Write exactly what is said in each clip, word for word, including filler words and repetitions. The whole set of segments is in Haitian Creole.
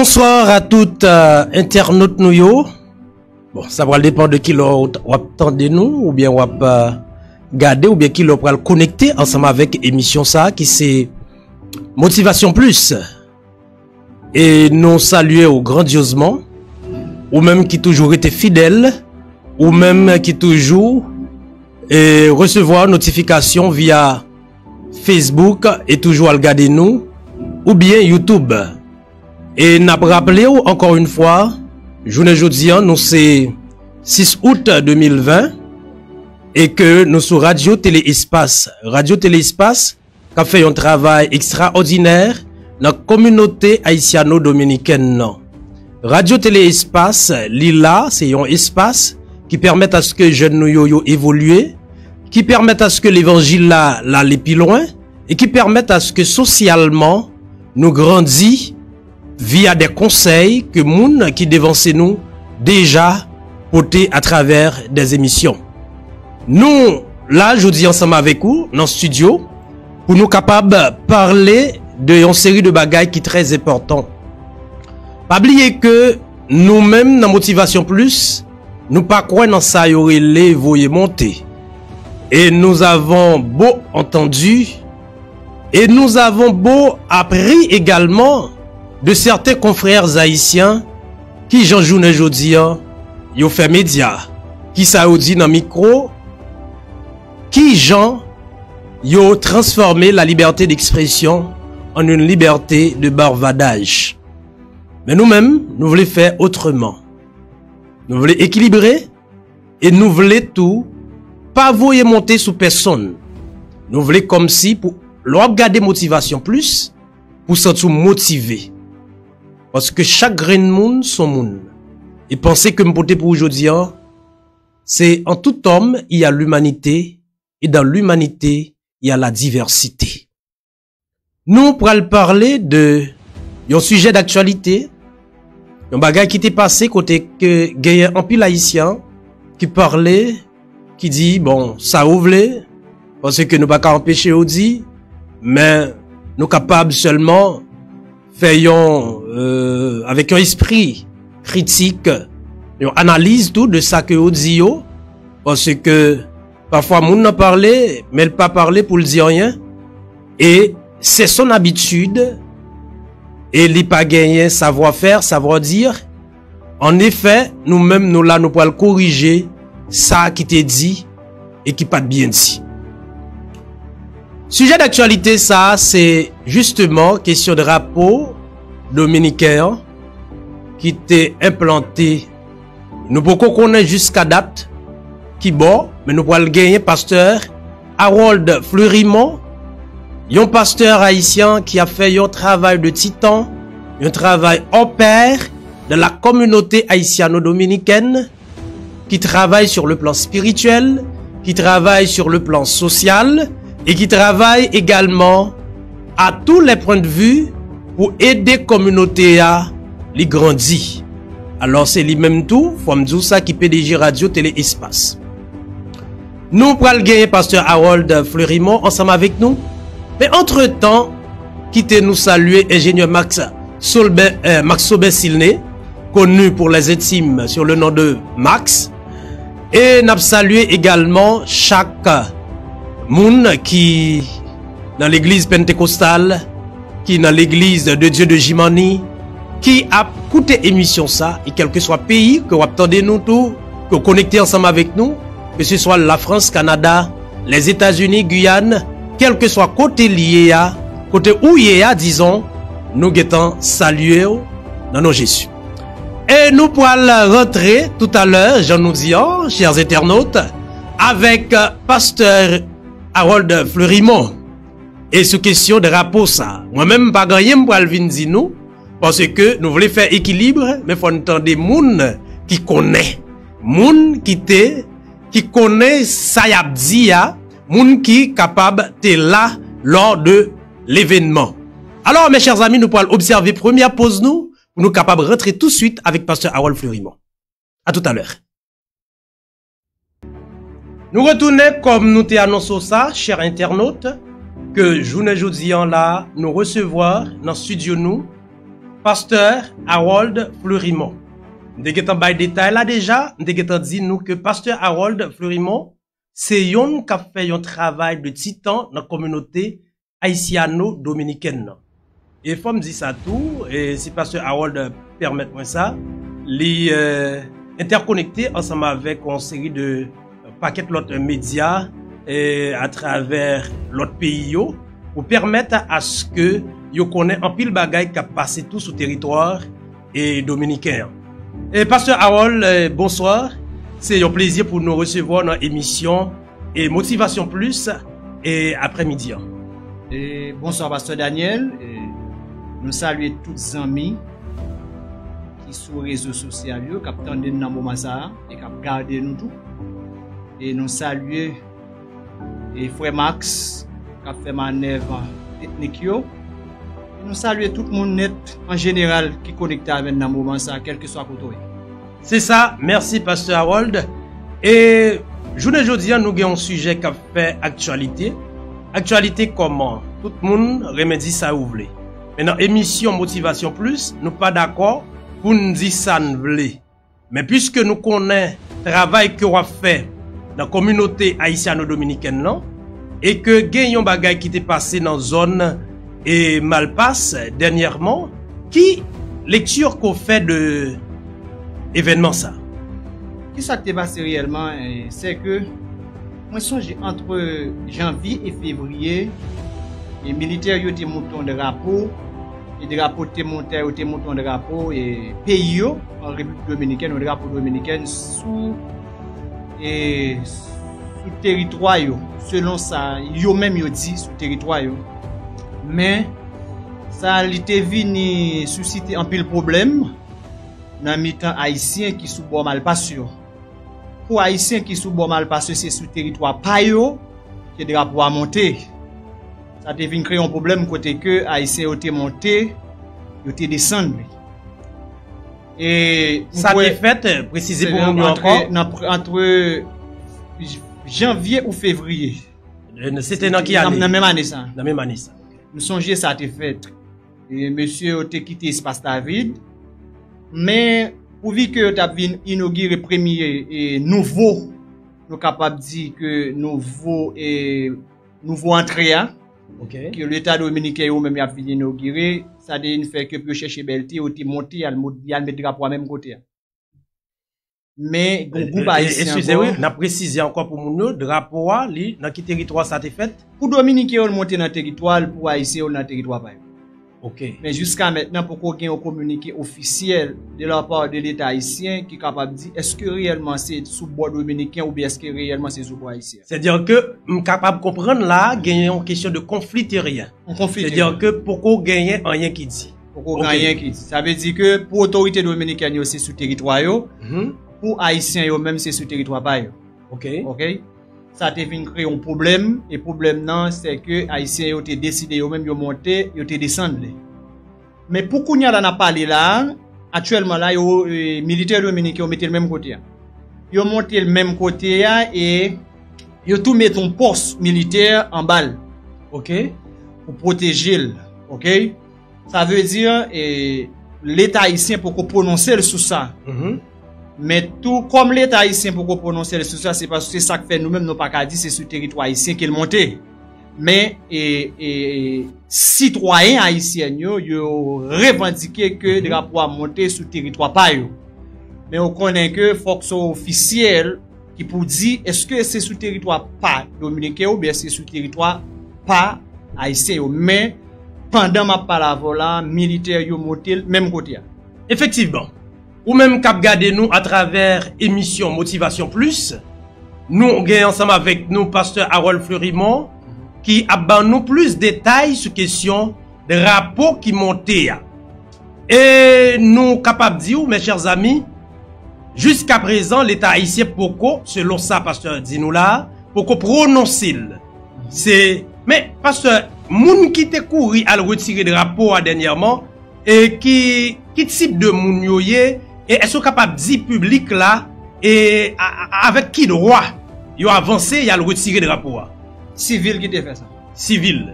Bonsoir a tout entènot nou yo. Bon, sa pral depann de kilè w ap tande nou, oubyen w ap gade, oubyen kilè w pral konekte ansanm avèk emisyon sa a ki se Motivation Plus. E nou salye w grandyozman, ou menm ki toujou rete fidèl, ou menm ki toujou e resevwa notifikasyon via Facebook e toujou al gade nou, oubyen YouTube. E n ap raple w ankò yon fwa, jounen jodi a nou se sis out de mil ven e ke nou sou Radyo Tele Espas. Radyo Tele Espas k ap fè yon travay ekstraòdinè nan kominote ayisyano-dominikèn nan. Radyo Tele Espas, li la, se yon espas ki pèmèt aske jèn nou yo, yo evolye, ki pèmèt aske levanjil la, l ale pi lwen, e ki pèmèt aske sosyalman nou grandi via de konsèy ke moun ki devanse nou deja pote atravè de emisyon. Nou la jodi ansanm avèk ou nan estidyo pou nou kapab pale de yon seri de bagay ki trè enpòtan. Pa bliye ke nou menm nan Motivation Plus, nou pa kwè nan sa yo rele voye monte. Et nous avons beau entendu, et nous avons beau appris également de certains confrères haïtiens ki jan jounen jodi a yo fè medya, ki sa yo di nan mikwo, ki jan yo transfòme la liberté d'expression en une liberté de bavardage. Men nou menm, nou vle fè otreman. Nou vle ekilibre e nou vle tou pa voye monte sou pèsonn. Nou vle kòmsi pou lè w ap gade Motivation Plus, pou w santi w motive. Paske chak grenn moun se yon moun. E panse ke m pote pou ou jodi a, se en tout homme, il y a l'humanité, et dans l'humanité, il y a la diversité. Nou pral pale de yon sijè daktyalite, yon bagay ki te pase kote ke genyen anpil Ayisyen ki pale, ki di, bon, sa yo vle, paske nou pa ka anpeche yo di, men nou kapab sèlman fè yon, euh, avèk yon espri kritik, yon analiz tou de sa ke yo di yo, paske pafwa moun nan pale, men l pa pale pou l di anyen, e c'est son habitude, e li pa genyen savoir-faire, savoir-dire. Annefè, nou menm nou la, nou pral korije sa ki te di e ki pa t byen di. Sijè daktyalite sa a, se jisteman kesyon drapo dominiken an ki te enplante. Nou poko konnen jiska dat ki bò, men nou pral genyen pastè Harold Fleurimond, yon pastè ayisyen ki ap fè yon travay de titan, yon travay hors pair dans la communauté haïtiano-dominicaine, ki travay sur le plan spirituel, ki travay sur le plan social, e ki travay egalman à tous les points de vue pou ede kominote a li grandi. Alò, se li menm tou, fò m di w sa, ki P D G Radyo Tele Espas. Nou pral genyen pastè Harold Fleurimond ansanm avèk nou. Men antretan, kite nou salye enjenyè Max Solben, eh, Max Soben Silne, connu pour les intimes sur le nom de Max. E n ap salye egalman chak moun ki nan legliz Pentekostal, ki nan legliz de Dye de Jimani, ki ap koute emisyon sa, e kèlkeswa peyi ke w ap tande nou tou, ke w konekte ansanm avèk nou, ke se swa Lafrans, Kanada, Lèzetazini, Giyàn, kèlkeswa kote l ye a, kote ou ye a, dizon, nou gentan salye w nan non Jezi. E nou pral rantre toutalè, jan nou di an, chers internautes, avèk pastè Harold Fleurimond. E sou kesyon drapo sa, mwen menm m pa gen anyen m pral vin di nou, paske nou vle fè ekilib, men fò n tande moun ki konnen. Moun ki te, ki konnen sa y ap di a, moun ki kapab te la lors de l'événement. Alò, mes chers amis, nou pral obsève premyè poz nou pou nou kapab rantre touswit avèk pastè Harold Fleurimond. A toutalè. Nou retounen kòm nou te anonse w sa, chè entènot, ke jounen jodi an la, nou resevwa nan estidyo nou Pastè Harold Fleurimond. M te gentan bay detay la deja, m te gentan di nou ke Pastè Harold Fleurimond se yonn k ap fè yon travay de titan nan kominote ayisyano-dominikèn nan. E fò m di sa tou, e si Pastè Harold pèmèt mwen sa, li, euh, entèkonekte ansanm avèk yon seri de pakèt lòt medya, e atravè lòt peyi yo, pou pèmèt aske yo konnen anpil bagay k ap pase tou sou teritwa, e, dominiken an. E Pastè Harold, e, bonswa. Se yon plezi pou nou resevwa w nan emisyon, e, Motivation Plus, e, aprèmidi an. E, bonswa, Pastè Daniel. E, nou salye tout zanmi ki sou rezo sosyal yo, k ap tande n nan moman sa a, e k ap gade nou tou. E nou salye, e, frè Max, k ap fè manèv teknik yo. E nou salye tout moun nèt, an jeneral, ki konekte avè n nan moman sa a, kèlkeswa kote w ye. Se sa, mèsi, Pastè Harold. E jounen jodi a, nou gen yon sijè k ap fè aktyalite. Aktyalite kòman? Tout moun renmen di sa yo vle. Men nan emisyon Motivation Plus, nou pa dakò pou n di sa n vle. Men piske nou konnen travay ke w ap fè nan kominote ayisyano-dominikèn nan, e ke gen yon bagay ki te pase nan zòn, e, Malpas dènyèman, ki lekti ke w fè de evènman sa? Ki sa k te pase reyèlman, e, se ke mwen sonje ant janvye e fevriye, e militè yo te monte yon drapo, e drapo te monte, yo te monte yon drapo, e peyi yo, an Repiblik Dominikèn, yon drapo dominikèn sou, e, sou teritwa yo, selon sa yo menm yo di, sou teritwa yo. Men, sa li te vini sisite anpil pwoblèm nan mitan Ayisyen ki sou bò Malpas yo. Pou Ayisyen ki sou bò Malpas yo, se sou teritwa pa yo ke drapo a monte. Sa te vin kreye yon pwoblèm kote ke Ayisyen yo te monte, yo te desann li. E sa te fèt, presize pou moun yo ankò? Nan, ant janvye ou fevriye. Se te nan ki ane? Nan menm ane sa. Nan menm ane sa. M sonje sa te fèt. E mesye yo te kite espas la vid. Men, pouvi ke yo t ap vin inogire premye, e, nouvo, nou kapab di ke nouvo, e, nouvo antre a, ke Leta dominiken yo menm y ap vin inogire, sa te vin fè ke pou yo chèche bèlte, yo te monte, y al mo-, y al met drapo a menm kote a. Men, gen yon gwoup ayisyen ankò. Eskize, wi, n ap presize ankò pou moun yo, drapo a, li, nan ki teritwa sa te fèt? Pou dominiken yo, l monte nan teritwa l, pou ayisyen yo, l nan teritwa pa yo. Ok. Men jiska mentnan, poko gen yon kominike ofisyèl de la part de Leta ayisyen ki kapab di èske reyèlman se sou bò dominiken oubyen èske reyèlman se sou bò ayisyen. Sètadi ke m kapab konprann la, genyen yon kesyon de konfli teryen. Yon konfli teryen. Sètadi ke poko genyen anyen ki di. Poko gen anyen ki di. Sa vle di ke pou otorite dominikèn yo se sou teritwa yo, pou ayisyen yo menm se sou teritwa pa yo. Ok. Ok? Sa te vin kreye yon pwoblèm, e pwoblèm nan, se ke ayisyen yo te deside yo menm yo monte, yo te desann li. Men pou kounye a la n ap pale la, aktyèlman la, yo, e, militè dominiken yo mete l menm kote a. Yo monte l menm kote a, e yo tou mete yon pòs militè anba l. Ok. Pou pwoteje l. Ok? Sa vle di, e, Leta ayisyen poko pwononse l sou sa. Men tou, kòm Leta ayisyen poko pwononse l sou sa, se paske se sa k fè nou menm nou pa ka di se sou teritwa ayisyen ke l monte. Men, e, e, sitwayen ayisyen yo, yo revandike ke drapo a monte sou teritwa pa yo. Men ou konnen ke fòk se ofisyèl ki pou di èske se sou teritwa pa dominiken oubyen se sou teritwa pa ayisyen yo. Men, pandan m ap pale avè w la, militè yo monte l menm kote a. Efektivman, ou menm k ap gade nou atravè emisyon Motivation Plus, nou gen ansanm avèk nou Pastè Harold Fleurimond, ki ap ban nou plis detay sou kesyon drapo ki monte a. E nou kapab di w, mes chers amis, jiska prezan, Leta ayisyen poko, selon sa pastè di nou la, poko pwononse l. Se, men, pastè, moun ki te kouri al retire drapo a dènyèman, e ki, ki tip de moun yo ye, e èske w kapab di piblik la, e a, a, avèk ki dwa yo avanse, y al retire drapo a? Sivil ki te fè sa. Sivil.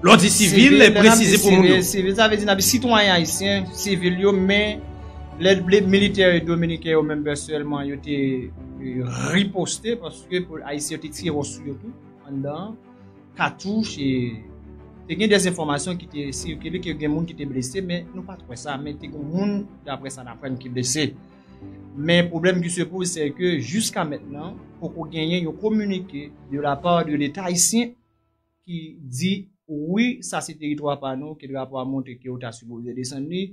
Lè w di sivil, sivil, lè n ap di presize pou moun yo. Sivil, sivil, sa vle di n ap di sitwayen ayisyen, sivil yo, men lè, lè militè dominiken yo menm pèsonèlman, yo te, eh, riposte, paske pou ayisyen yo te tire sou yo tou, anndan katouch, e te gen de enfòmasyon ki te sikile ke gen moun ki te blese, men nou pa t wè sa, men te gen moun, daprè sa n aprann, ki blese. Men pwoblèm ki se poze, se ke jiska mentnan, poko genyen yon kominike de la part de Leta ayisyen ki di, wi, sa se teritwa pa nou, ke drapo a montre ke yo ta sipoze desann li,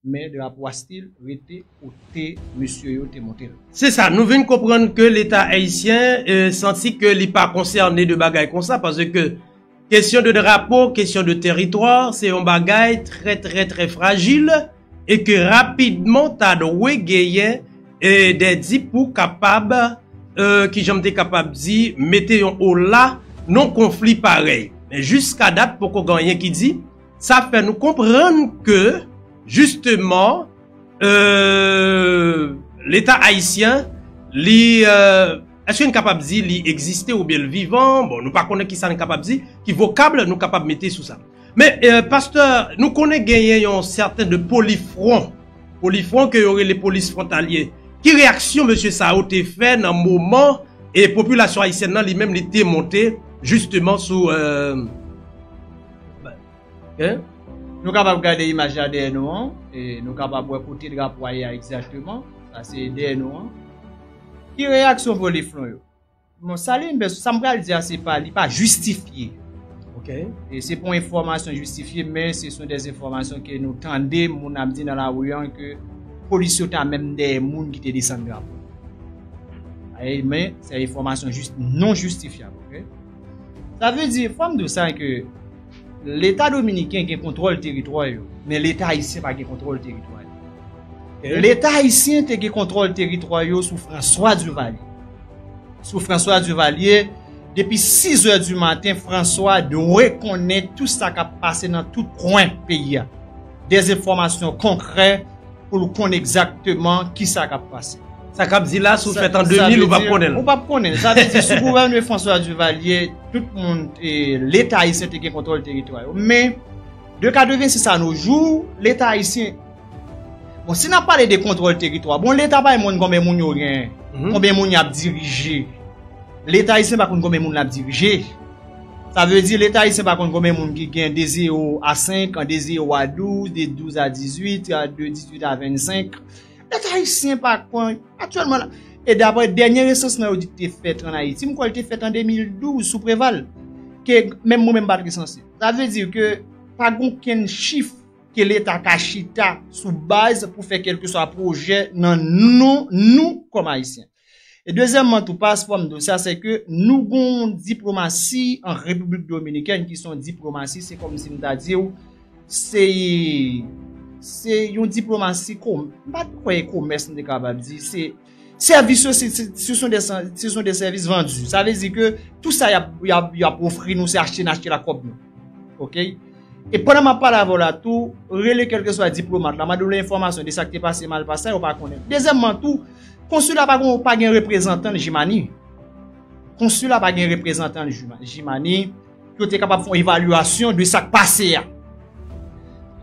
men drapo a still rete kote mesye yo te monte l. Se sa, nou vin konprann ke Leta ayisyen, eh, santi ke li pa konsène de bagay konsa, paske kesyon de drapo, kesyon de teritwa, se yon bagay trè, trè, trè frajil, e ke rapidman ta dwe genyen, eh, de di pou kapab, eh, kijan m te kapab di, mete yon ola nan konfli parèy. Men jiska dat, poko gen anyen ki di, sa fè nou konprann ke, jisteman, eh, Leta ayisyen, li, eh, èske n kapab di li egziste oubyen l vivan? Bon, nou pa konnen kisa n kapab di, ki vokab nou kapab mete sou sa. Men, eh, pastè, nou konnen genyen yon sèten de polifwon. Polifwon ke yo rele polis fwontalye. Ki reyaksyon mesye sa yo te fè nan moman e popilasyon ayisyèn nan li menm li te monte jisteman sou, eh, eh? Nou kapab gade imaj la dèyè nou an, e nou kapab wè kote drapo a ye a egzakteman. Sa se dèyè nou an. Ki reyaksyon polifwon yo? Bon, sa li menm, sa m pral di a, se pa, li pa jistifye. Ok. E se pa yon enfòmasyon jistifye, men se son de enfòmasyon ke nou tande moun ap di nan lari an ke polis yo ta menm dèyè moun ki te desann drapo. Ay, men se enfòmasyon jis, non jistifyab, ok? Sa vle di, fò m di w sa, ke Leta dominiken gen kontwòl teritwa yo, men Leta ayisyen pa gen kontwòl teritwa yo. Ok. Leta ayisyen te gen kontwòl teritwa yo sou François Duvalier. Sou François Duvalier, depi sis è di maten, François dwe konnen tout sa k ap pase nan tout kwen peyi a. De enfòmasyon konkrè pou l konn egzakteman kisa k ap pase. Sa k ap di la, si w fèt an de mil, ou p ap konnen l. Ou p ap konnen l. Sa vle di, sou gouvènman François Duvalier, tout moun, e, Leta ayisyen te gen kontwòl teritwa yo. Men, de katrevensis a nos jours, Leta ayisyen, bon, si n ap pale de kontwòl teritwa, bon, Leta pa menm konn konbyen moun yo genyen, konbyen moun y ap dirije. Leta ayisyen pa konn konbyen moun l ap dirije. Sa vle di, Leta ayisyen pa konn konbyen moun ki gen de zewo a senk an, de zewo a douz, de douz a dizuit, a de dizuit a vennsenk. Leta ayisyen pa konn, aktyèlman la. E daprè dènye resansman yo di ki te fèt an Ayiti, m kwè l te fèt an de mil douz sou Preval, ke menm mwen menm m pa t resanse. Sa vle di ke pa gen okenn chif ke Leta ka chita sou baz pou fè kèlkeswa pwojè nan non nou kòm Ayisyen. E dezyèmman tou, pa fò m di w sa, se ke nou gon diplomasi an Repiblik Dominikèn ki se yon diplomasi, se kòmsi m ta di w, se, se yon diplomasi, m pa kwè e komès m te kapab di, se sèvis yo, se, se, se sont des, ce sont des services vendus. Sa vle di ke tout sa y ap, y ap, y ap ofri nou, se achte n achte l ak kòb nou. Ok? E pandan m ap pale avè w la tou, rele kèlkeswa diplomat la, mande w enfòmasyon de sa k te pase mal pase a, yo pa konnen. Dezyèmman tou, konsila pa gen, pa gen reprezantan l Jimani. Konsila pa gen reprezantan l Jima-, Jimani, pou yo te kapab fè yon evalyasyon de sa k pase a.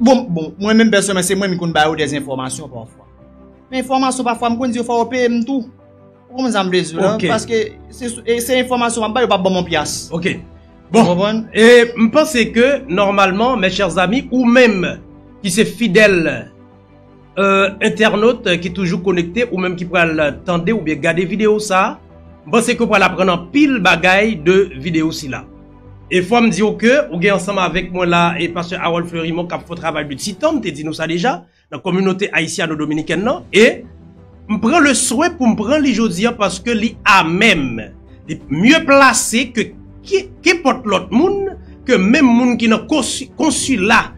Bon, bon, mwen menm pèsonèlman, se mwen menm ki konn ba yo de enfòmasyon pafwa. Men enfòmasyon pafwa, m konn di yo fò yo peye m tou. Ou konprann sa m vle di w la? Ok. Paske se, e se enfòmasyon m ap ba yo, pa ban m yon pyas. Ok. Bon, ou konprann? E m panse ke, nòmalman, mes chers amis, ou menm ki se fidèl, euh, entènot ki toujou konekte, ou menm ki pral tande oubyen gade videyo sa, m panse ke w pral aprann anpil bagay de videyo sila. E fò m di w ke ou gen ansanm avèk mwen la, e pastè Harold Fleurimond k ap fè yon travay de titan, m te di nou sa deja, nan kominote ayisyano-dominikèn nan, e m pran le swen pou m pran li jodi a paske li amèm, li mye plase ke ki, kenpòt lòt moun, ke menm moun ki nan konsi-, konsila,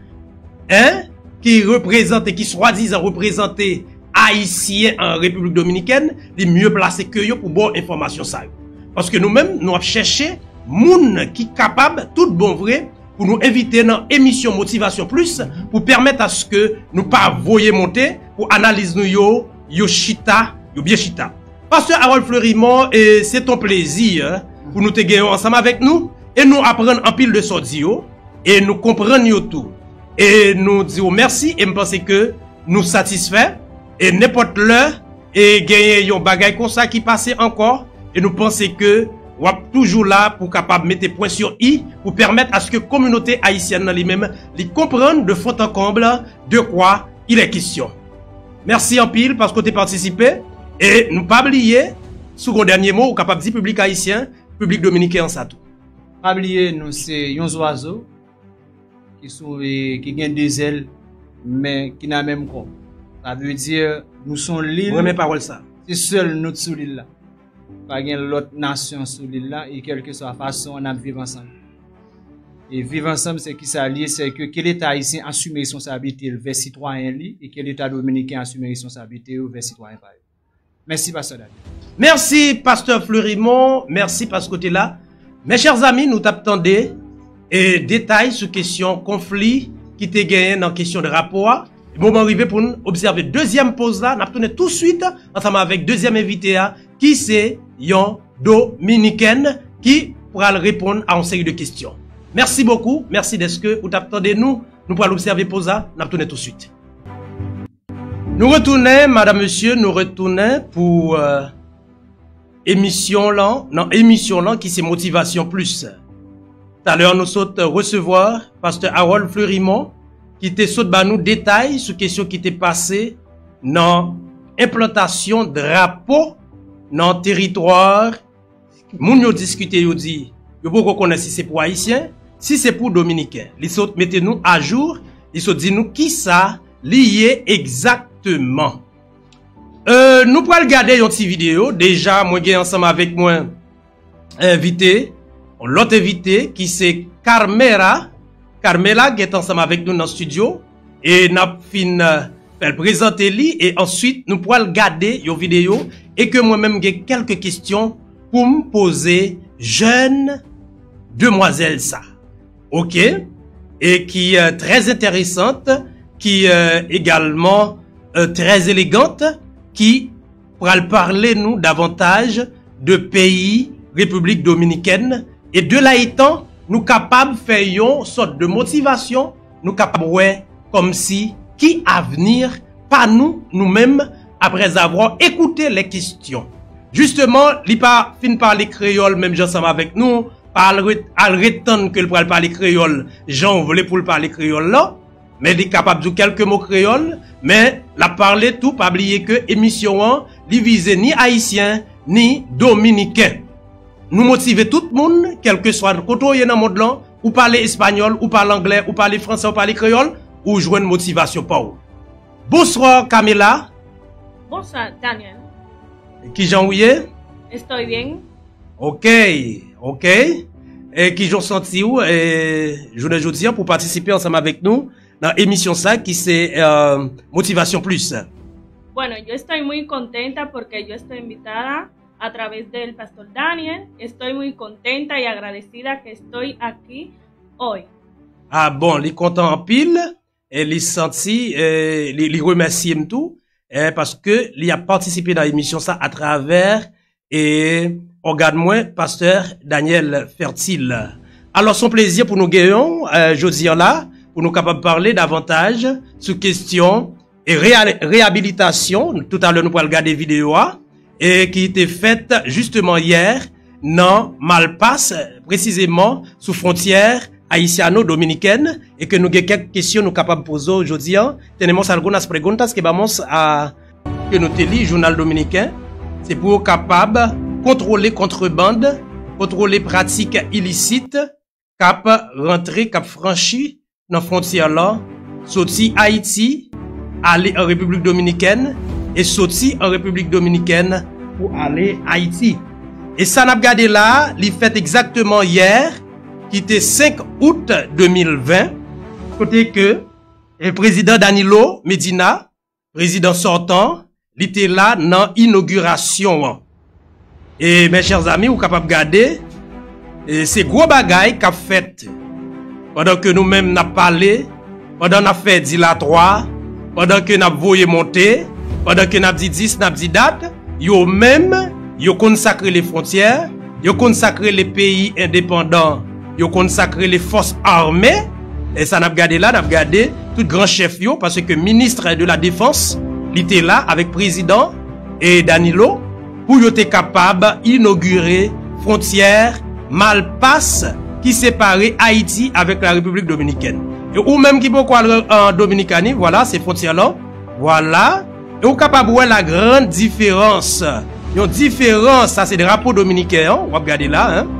en, ki reprezante, ki swadizan reprezante Ayisyen an Repiblik Dominikèn, li mye plase ke yo pou ba w enfòmasyon sa yo. Paske nou menm, nou ap chèche moun ki kapab, tout bon vre, pou nou envite nan emisyon Motivasyon Plis, pou pèmèt aske nou pa voye monte, pou analiz nou yo, yo chita, yo byen chita. Pastè Harold Fleurimond, e, se ton plezi, en, pou nou te gen yo ansanm avèk nou, e nou aprann anpil de sa w di yo. e nou konprann yo tou. E nou di w mèsi e m panse ke nou satisfè. E nenpòt lè e genyen yon bagay konsa ki pase ankò, e nou panse ke w ap toujou la pou kapab mete pwen sou i, pou pèmèt aske kominote ayisyèn nan li menm, li konprann de fond en comble de quoi il est question. Mèsi anpil paske w te patisipe, e nou pa bliye, si w gen yon dènye mo ou kapab di piblik ayisyen, piblik dominiken an sa tou. Pa bliye, nou se yon zwazo ki sou, e, ki gen de zèl, men ki nan menm kò. Sa vle di, nou se yon lil. Mwen renmen pawòl sa. Se sèl nou t sou lil la. Pa gen lòt nasyon sou lil la, e kèlkeswa fason n ap viv ansanm. E viv ansanm, se ki sa l ye, se ke, ke Leta ayisyen asime responsablite l vè sitwayen li, e ke Leta dominiken asime responsablite yo vè sitwayen pa yo. Mèsi, Pastè Daniel. Mèsi, Pastè Fleurimond. Mèsi paske w te la. Mes chers amis, nou t ap tande e detay sou kesyon konfli ki te genyen nan kesyon drapo a. Moman rive pou n obsève dezyèm poz la. N ap tounen touswit ansanm avèk dezyèm envite a, ki se yon Dominikèn ki pral reponn a yon seri de kesyon. Mèsi bokou. Mèsi dèske ou t ap tande nou. Nou pral obsève poz la. N ap tounen touswit. Nou retounen, madanm, mesye, nou retounen pou, euh, emisyon lan, nan emisyon lan ki se Motivasyon Plis. Talè nou sot resevwa Pastè Harold Fleurimond, ki te sot ba nou detay sou kesyon ki te pase nan enplantasyon drapo nan teritwa. Moun yo diskite, yo di, yo poko konnen si se pou Ayisyen, si se pou Dominiken. Li sot mete nou ajou, li sot di nou kisa li ye egzakteman. Euh, nou pral gade yon ti videyo. Deja, mwen gen ansanm avèk mwen envite, yon lòt envite ki se Carmela. Carmela gen ansanm avèk nou nan estidyo e n ap fin, euh, fè l prezante li e answit nou pral gade yon videyo e ke mwen menm gen kèlke kesyon pou m poze jèn demwazèl sa. Oke? E ki, euh, trè enteresant, ki, euh, egalman, euh, trè elegant, ki pral pale nou davantaj de peyi Repiblik Dominikèn, e de la etan nou kapab fè yon sòt de motivasyon, nou kapab wè kòmsi ki avni pa nou, nou menm, après avoir écouté les questions. Jisteman, li pa fin pale kreyòl menm jan ansanm avèk nou, pa al ret, al ret tann ke l pral pale kreyòl jan w vle pou l pale kreyòl la. Men li kapab di w kèlke mo kreyòl, men l ap pale tou, pa bliye ke emisyon an, li vize ni Ayisyen, ni Dominiken. Nou motive tout moun, kèlkeswa kote w ye nan mond lan, ou pale espanyòl, ou pale anglè, ou pale fransè, ou pale kreyòl, ou jwenn motivasyon pa w. Bonsoir, Camila. Bonsoir, Daniel. Kijan w ye? Estoy bien. Ok, ok. E kijan w santi w, e, jounen jodi a pou patisipe ansanm avèk nou nan emisyon sa ki se, euh, Motivasyon Plis? Bueno, yo estoy muy contenta porque yo estoy invitada a través del pastor Daniel. Estoy muy contenta y agradecida que estoy aquí hoy. Ah bon, li kontan anpil, e li santi, e li, li remèsye m tou, e paske li ap patisipe nan emisyon sa atravè e ògàn mwen, pastè Daniel Fertil. Alò, se yon plezi pou nou genyen w, e, jodi a la, pou nou kapab pale davantaj sou kesyon e reya-, reyabilitasyon. Toutalè, nou pral gade videyo a, e ki te fèt jisteman yè nan Malpas, presizeman sou fwontyè ayisyano-dominikèn, e ke nou gen kèk kesyon nou kapab poze w jodi a. Tenemos algunas preguntas que vamos a, ke nou te li, jounal dominiken, se pou yo kapab kontwole kontrebann, kontwole pratik ilisit k ap rantre, k ap franchi nan fwontyè la, soti Ayiti, ale an Repiblik Dominikèn, e soti an Repiblik Dominikèn pou ale Ayiti. E sa n ap gade la a, li fèt egzakteman yè, ki te senk out de mil ven, kote ke, e, prezidan Danilo Medina, prezidan sòtan, li te la nan inogirasyon an. E, mes chers amis, ou kapab gade, e, se gwo bagay k ap fèt. Pandan ke nou menm n ap pale, pandan n ap fè dilatwa, pandan ke n ap voye monte, pandan ke n ap di dis, n ap di dat, yo menm, yo konn sa k rele fwontyè, yo konn sa k rele peyi endepandan, yo konn sa k rele fòs ame, E sa n ap gade la, n ap gade tout gran chèf yo, paske minis de la defans, li te la avèk prezidan e Danilo, pou yo te kapab inogire fwontyè Malpas ki separe Ayiti avèk la Repiblik Dominikèn. E ou menm ki poko al an Dominikani, vwala, se fwontyè lan. Vwala. E ou kapab wè la grande différence. Yon diferans, sa se drapo dominiken an, w ap gade la, en.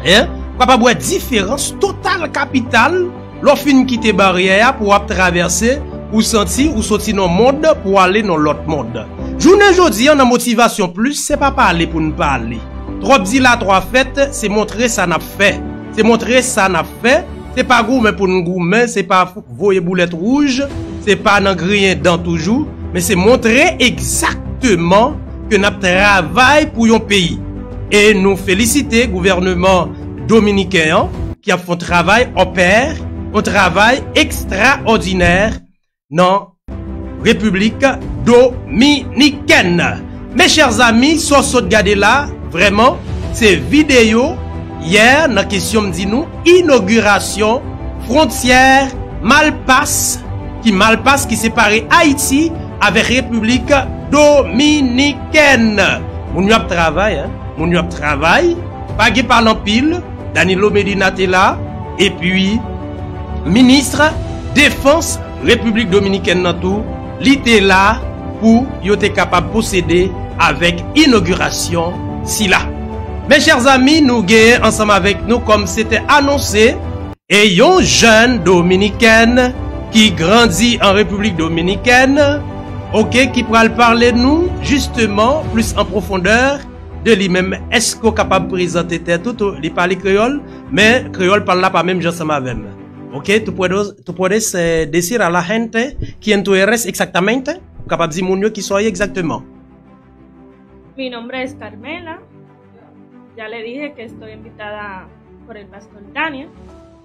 En? Ou kapab wè diferans total, kapital, lè w fin kite baryè a pou w ap travèse, ou santi ou soti nan mond pou w ale nan lòt mond. Jounen jodi an, nan Motivasyon Plis, se pa pale pou n pale. Twòp di la, twòp fèt, se montre sa n ap fè. Se montre sa n ap fè. Se pa goumen pou n goumen, se pa voye boulèt wouj, se pa nan griyen dan toujou, men se montre egzakteman ke n ap travay pou yon peyi. E nou felisite gouvènman dominiken an ki ap fè yon travay anpèr, yon travay ekstraòdinè nan Repiblik Dominikèn. Mes chers amis, sa w sot gade la, vrèman, se videyo yè nan kesyon m di nou, inogirasyon fwontyè Malpas, ki Malpas ki separe Ayiti avèk Repiblik Dominikèn. Moun yo ap travay, en. Moun yo ap travay. Pa gen pale anpil. Danilo Medina te la. Epi, minis defans Repiblik Dominikèn nan tou, li te la pou yo te kapab pwosede avèk inogirasyon sila. Mes chers amis, nou genyen ansanm avèk nou, kòm se te anonse, e yon jèn dominikèn ki grandi an Repiblik Dominikèn, oke, ki pral pale nou, jisteman, plis an pwofondè de li menm. Èske w kapab prezante tèt ou? Tou, li pale kreyòl, men kreyòl pa l la pa menm jan ansanm avè m. Oke, tú puedes, tú puedes eh, decir a la gente quién tú eres exactamente? Ou kapab di moun yo kisa w ye egzakteman. Mi nombre es Carmela. Ya le dije que estoy invitada por el pastor Daniel.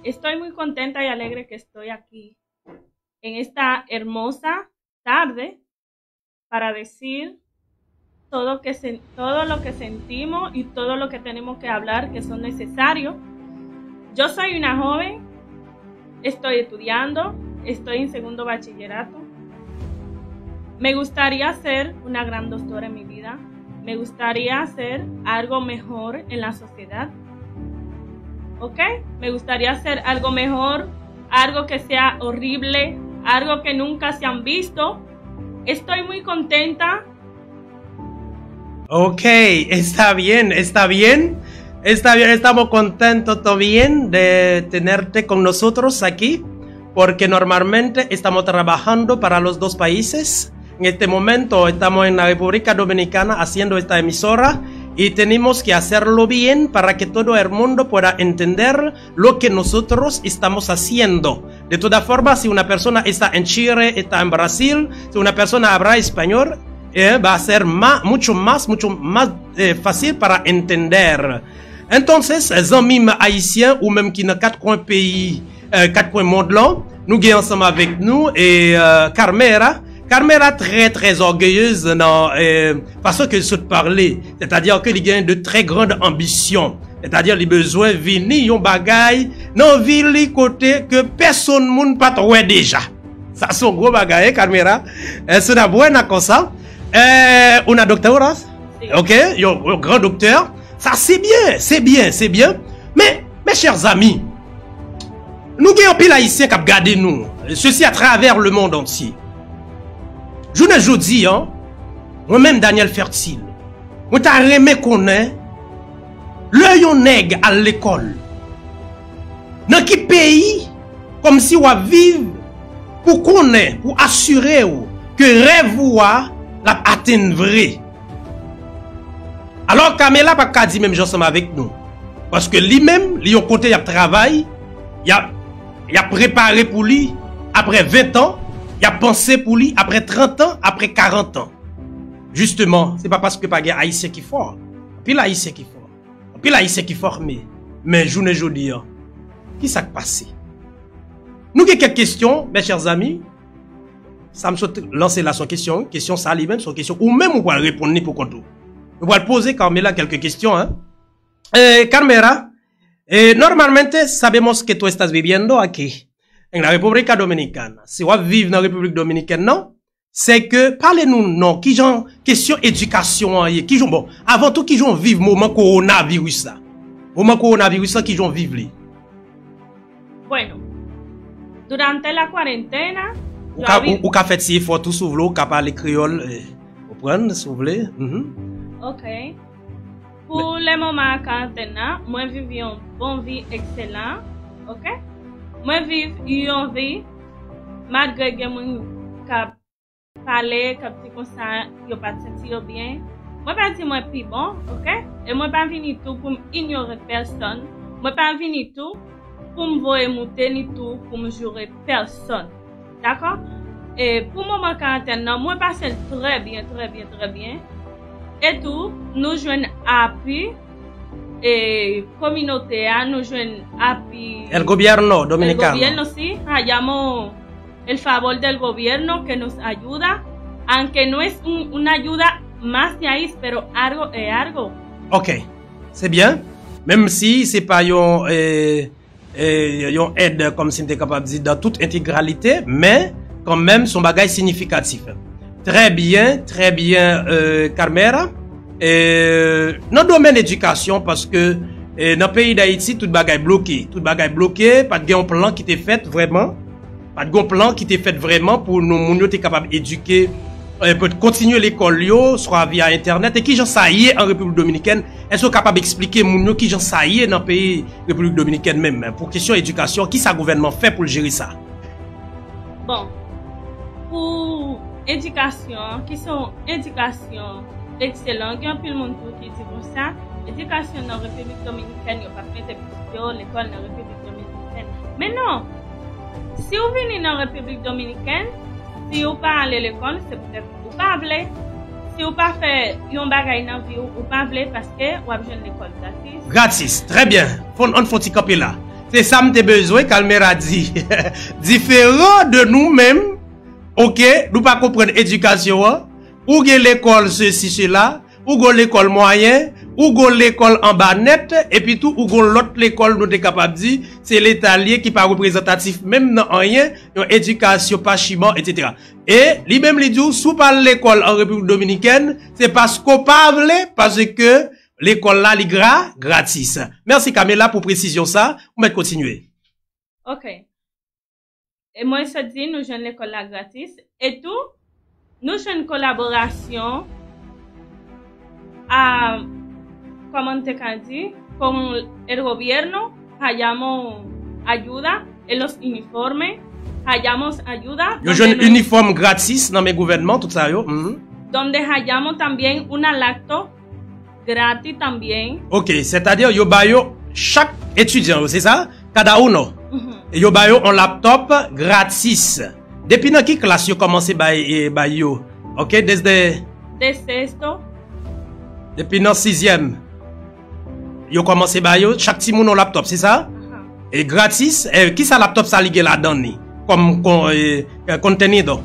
Estoy muy contenta y alegre que estoy aquí en esta hermosa tarde para decir todo, que se- todo lo que sentimos y todo lo que tenemos que hablar que son necesarios. Yo soy una joven, estoy estudiando, estoy en segundo bachillerato. Me gustaría ser una gran doctora en mi vida. Me gustaría hacer algo mejor en la sociedad. ¿Ok? Me gustaría hacer algo mejor, algo que sea horrible, algo que nunca se han visto. Estoy muy contenta. Ok, está bien, está bien. Está bien, estamos contentos también de tenerte con nosotros aquí, porque normalmente estamos trabajando para los dos países. En este momento estamos en la República Dominicana haciendo esta emisora y tenemos que hacerlo bien para que todo el mundo pueda entender lo que nosotros estamos haciendo. De todas formas, si una persona está en Chile, está en Brasil, si una persona habla español, eh, va a ser más, mucho más, mucho más eh, fácil para entender. Entonces, zanmi m ayisyen, ou menm ki nan kat kwen peyi, eh, kat kwen mond lan, nou gen ansanm avèk nou e eh, Carmela. Carmela trè, trè orgueilleuse nan eh, fason ke l sot pale. Sètadi ke li gen de trè grand anbisyon. Sètadi li bezwen vini yon bagay nan vi li kote ke pèsonn moun pa t wè deja. Sa se yon gwo bagay, eh, Carmela. Eh, es una buena cosa. Eh, una doctora. Ok, yon, yon gran doktè. Sa se byen, se byen, se byen. Men, mes chers amis, nou gen anpil ayisyen k ap gade nou. Ceci à travers le monde entier. Jounen jodi an, mwen menm Daniel Fertile, mwen ta renmen konnen, lè yon nèg al lekòl, nan ki peyi, kòmsi w ap viv, pou konnen, pou asire w ke rèv ou a, l ap atenn vre? Alò, Carmela p ap ka di menm jan ansanm avèk nou. Paske li menm, li yon kote y ap travay, y ap, y ap prepare pou li, apre ven tan, y ap panse pou li, apre trant an, apre karant an. Jisteman, se pa paske pa gen ayisyen ki fò. Anpil ayisyen ki fò. Anpil ayisyen ki fòme. Men jounen jodi an, ki sa k pase? Nou gen kèk kesyon, mes chers amis. Sa m sot lanse la se yon kesyon, wi. Kesyon sa li menm, se yon kesyon ou menm ou pral reponn li pou kont ou. Nou pral poze Carmela kèlke kesyon, en. Eh, Carmela, eh, normalmente sabemos que tú estás viviendo aquí. en la República Dominicana. Si w ap viv nan Repiblik Dominikèn nan, se ke pale nou non, kijan kesyon edikasyon an ye, kijan, bon, avan tou, kijan w viv moman kowonaviris la? Moman kowonaviris la, kijan w viv li? Bueno, durante la cuarentena, Ou ka, ou, ou ka fè ti efò tou, si w vle, ou ka pale kreyòl, eh, konprann, si w vle. Mhm. Ok. Pou lè moman an karantèn nan, mwen viv yon bon vi ekselan, ok? Mwen viv yon vi, malgre gen moun k ap pale, k ap di konsa yo pa t santi yo byen. Mwen pa di mwen pi bon, ok? E mwen pa vini tou pou m inyore pèsonn. Mwen pa vini tou pou m voye moute ni tou pou m joure pèsonn. Dakò? E pou moman karantèn nan, mwen pase l trè byen, trè byen, trè byen. E tou, nou jwenn api e kominote a, nou jwenn api El gobierno el dominicano. Gobierno, sí, hallamos el favor del gobierno que nos ayuda, aunque no es un- una ayuda más de ahí, pero algo es algo. Ok, se byen. Menm si se pa yon, eh, eh, yon èd, kòmsi m te kapab di, dan tout entegralite, men kanmenm, se yon bagay siyifikatif. Trè byen, trè byen, eh, Carmela. Eh, nan domèn edikasyon, paske, eh, nan peyi Dayiti, tout bagay bloke. Tout bagay bloke, pa t gen yon plan ki te fèt vrèman. Pa t gen yon plan ki te fèt vrèman pou nou, moun yo te kapab edike, eh, pou kontinye lekòl yo, swa via entènèt. E kijan sa ye an Repiblik Dominikèn? Èske w kapab eksplike moun yo kijan sa ye nan peyi Repiblik Dominikèn menm? Pou kesyon edikasyon, kisa gouvènman fè pou l jere sa? Bon, pou edikasyon, ki se yon edikasyon ekselan, gen anpil moun tou ki di konsa, edikasyon nan Repiblik Dominikèn, yo p ap mete pitit yo lekòl nan Repiblik Dominikèn. Men non, si w vini nan Repiblik Dominikèn, si w pa ale lekòl, se poutèt ou pa vle. Si w pa fè yon bagay nan vi w, ou pa vle, paske w ap jwenn lekòl gratis. Gratis, trè byen. Fon, ann fon ti kanpe la. Se sa m te bezwen, Carmela di. Diferan de nou menm, ok, nou pa konprann edikasyon an. Ou gen lekòl sesi, sela, ou gen lekòl mwayen, ou gen lekòl anba nèt, epi tou ou gen lòt lekòl, nou te kapab di, se Leta l ye ki pa reprezantatif menm nan anyen, yon edikasyon pachiman, etsetera. E li menm li di w, si w pa al lekòl an Repiblik Dominikèn, se paske w pa vle, paske lekòl la li gra, gratis. Mèsi Carmela pou presizyon sa, ou mèt kontinye. Ok. E mwen sot di nou jwenn lekòl la gratis. E tou, nou jwenn kolaborasyon a, kòman n te ka di, con el gobierno, hallamos ayuda en los uniformes, hallamos ayuda. Yo jwenn inifòm gratis nan men gouvènman, tout sa yo. Mhm. Donde hallamos también una laptop gratis también. Ok, sètadi yo ba yo chak etidyan yo, se sa? Cada uno. Yo ba yo yon laptop gratis. Depi nan ki klas yo kòmanse bay, eh, bay yo? Ok, desde De sexto. Depi nan sizyèm. Yo kòmanse ba yo, chak timoun yon laptop, se sa? E gratis, eh, kisa laptop sa li gen ladan li? Kòm kon, eh, eh, contenido.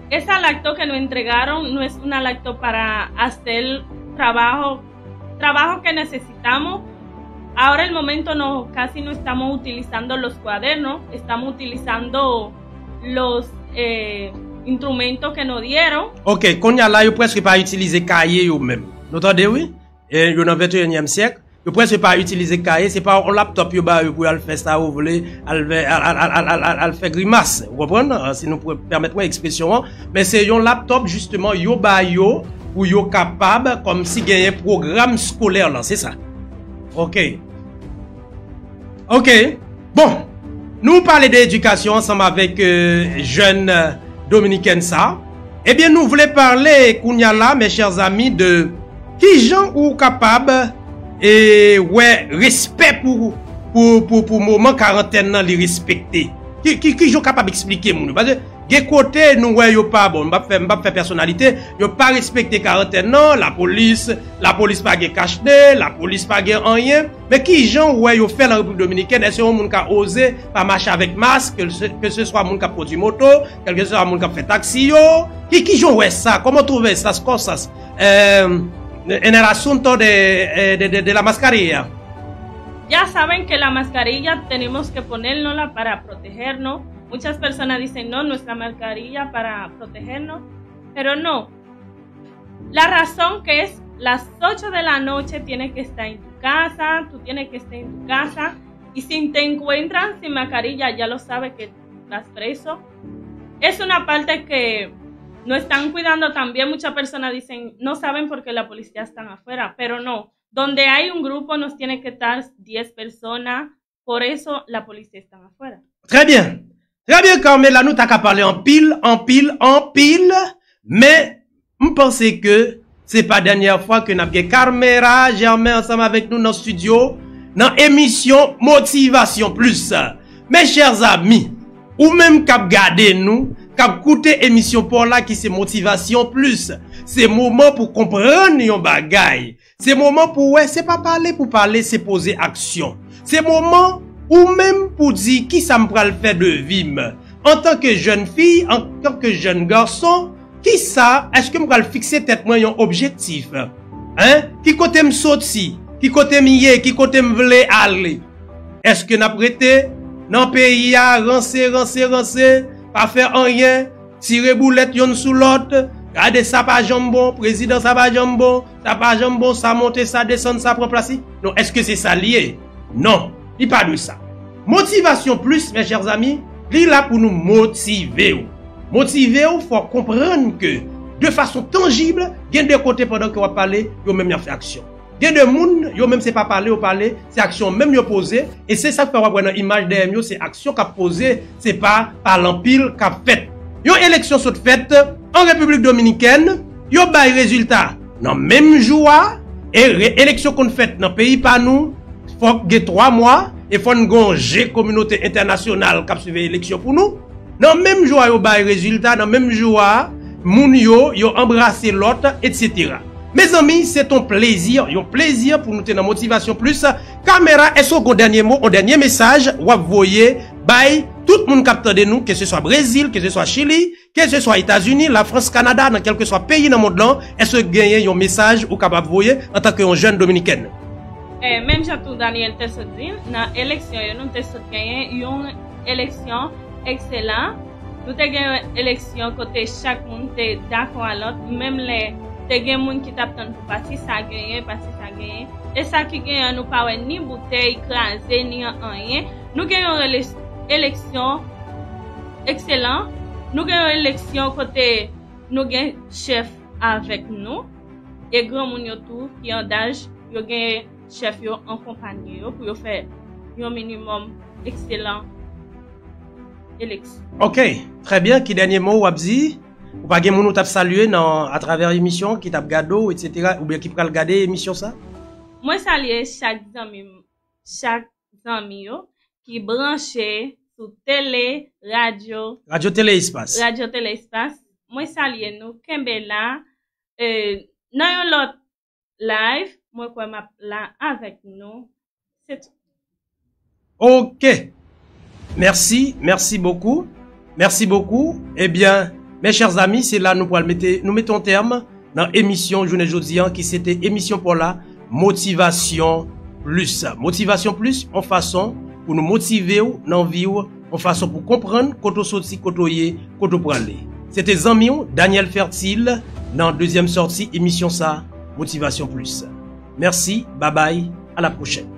Esa laptop que nos entregaron no es una laptop para hacer trabajo, trabajo que necesitamos. Ahora el momento no, casi no estamos utilizando los cuadernos, estamos utilizando los eh, instrumentos que nos dieron. Ok, kounye a la yo prèske pa itilize kaye yo menm. Nou tande wi? E yo nan venteyinyèm syèk. Yo prèske pa itilize kaye, se pa yon laptop yo ba yo pou al fè sa yo vle, al, al, al fè grimas. Ou konprann? Ah, si nou pèmèt mwen ekspresyon an. Men se yon laptop, jisteman, yo ba yo pou yo kapab, kòmsi genyen pwogram skolè lan, se sa. Ok. Ok. Bon, nou pale de edikasyon ansanm avèk, euh, jèn, euh, dominikèn sa. Ebyen, nou vle pale kounye a la, mes chers amis, de kijan ou kapab, e, wè respè pou, pou, pou, pou moman karantèn nan li respekte. Ki, ki, kijan ou kapab eksplike moun yo? Paske gen kote nou wè yo pa bon, m p ap fè, m p ap fè pèsonalite, yo pa respekte karantèn nan, lapolis, lapolis pa gen kachne, lapolis pa gen anyen. Men kijan ou wè yo fè l an Repiblik Dominikèn? Èske yon moun ka oze pa mache avèk mask, ke se, ke se swa moun k ap kondwi moto, kèlkeswa moun k ap fè taksi yo? Ki, kijan ou wè sa? Comment trouve estas cosas, eh, en el asunto de, eh, de, de, de la mascarilla? Ya saben que la mascarilla tenemos que ponernosla para protegernos. Muchas personas dicen, no, no es la mascarilla para protegernos, pero no. La razón que es las ocho de la noche tienes que estar en tu casa, tú tienes que estar en tu casa. Y si te encuentran sin mascarilla, ya lo sabes que estás preso. Es una parte que no están cuidando también. Muchas personas dicen, no saben por qué la policía están afuera, pero no. Donde hay un grupo nos tiene que estar diez personas, por eso la policía están afuera. Très bien. Très bien, Carmela, nou ta ka pale anpil, anpil, anpil, men m panse ke se pa dènyè fwa ke n ap gen Carmela Germain ansanm avèk nou nan studio, nan emisyon Motivation Plus. Mes chers amis, ou menm k ap gade nou, k ap koute emisyon pa w la ki se Motivation Plus, se moman pou konprann yon bagay. Se moman pou wè, se pa pale pou pale, se poze aksyon. Se moman ou menm pou di kisa m pral fè de vi m. Antanke jèn fi, antanke jèn gason, kisa, èske m pral fikse tèt mwen yon objektif? Hein? Ki kote m soti? Ki kote m ye? Ki kote m vle ale? Èske n ap rete nan peyi a ranse, ranse, ranse, pa fè anyen, tire boulèt yonn sou lòt, gade sa pa janm bon, prezidan sa pa janm bon, sa pa janm bon, sa monte, sa desann, sa pran plas li? Non, èske se sa l ye? Non, li pa dwe sa. Motivation Plus, mes chers amis, li la pou nou motive w. Motive w, fò w konprann ke de fason tanjib, gen de kote pandan ke w ap pale, yo menm y ap fè aksyon. Gen de moun, yo menm se pa pale yo pale, se aksyon menm yo poze, e se sa k fè w ap wè nan imaj dèyè m yo, se aksyon k ap poze, se pa pale anpil k ap fèt. Yon eleksyon sot fèt an Repiblik Dominikèn, yo bay rezilta nan menm jou a, e re- eleksyon konn fèt nan peyi pa nou, fòk gen twa mwa, e fò n gen yon je kominote entènasyonal k ap siveye eleksyon pou nou. Nan menm jou a yo bay rezilta, nan menm jou a, moun yo, yo anbrase lòt, etsetera. Mezanmi, se t on plezi, yon plezi pou nou te nan Motivation Plus. Kamera, èske w gen yon dènye mo, yon dènye mesaj w ap voye bay tout moun k ap tande nou, ke se swa Brezil, ke se swa Chili, ke se swa Etazini, Lafrans, Kanada, nan kèlkeswa peyi nan mond lan, èske genyen yon mesaj ou kapab voye antanke yon jèn dominikèn? Eh, menm jan tou Daniel te sot di, nan eleksyon yo, nou te sot genyen yon eleksyon ekselan. Nou te gen yon eleksyon kote chak moun te dakò a lòt, menm lè te gen moun ki t ap tann pou pati sa genyen, pati sa genyen. E sa ki genyen, nou pa wè ni boutèy kraze, ni anyen. Nou gen yon rele- eleksyon ekselan. Nou gen yon eleksyon kote nou gen chèf avèk nou. E granmoun yo tou ki an daj, yo gen chèf yo an konpayi yo pou yo fè yon minimòm ekselan eleksyon. Ok, trè byen. Ki dènye mo w ap di? Ou pa gen moun ou t ap salye nan atravè emisyon ki t ap gade w, etsetera, oubyen ki pral gade emisyon sa? Mwen salye chak zanmi m, chak zanmi yo ki branche sou tele, radyo, Radyo Tele Espas. Radyo Tele Espas. Mwen salye nou, kenbe la. E, nan yon lòt live, mwen kwè m ap la avèk nou. Se tou. Ok. Merci, merci beaucoup. Merci beaucoup. Ebyen, mes chers amis, se la nou pral mete, nou mete yon tèm nan emisyon jounen jodi an, ki se te emisyon pa w la, Motivation Plus. Motivation Plus, yon fason pou nou motive w nan vi w, yon fason pou konprann kote w soti, kote w ye, kote w prale. Se te zanmi w, Daniel Fertile, nan dezyèm sòti emisyon sa, Motivation Plus. Merci, bye bye, à la prochaine.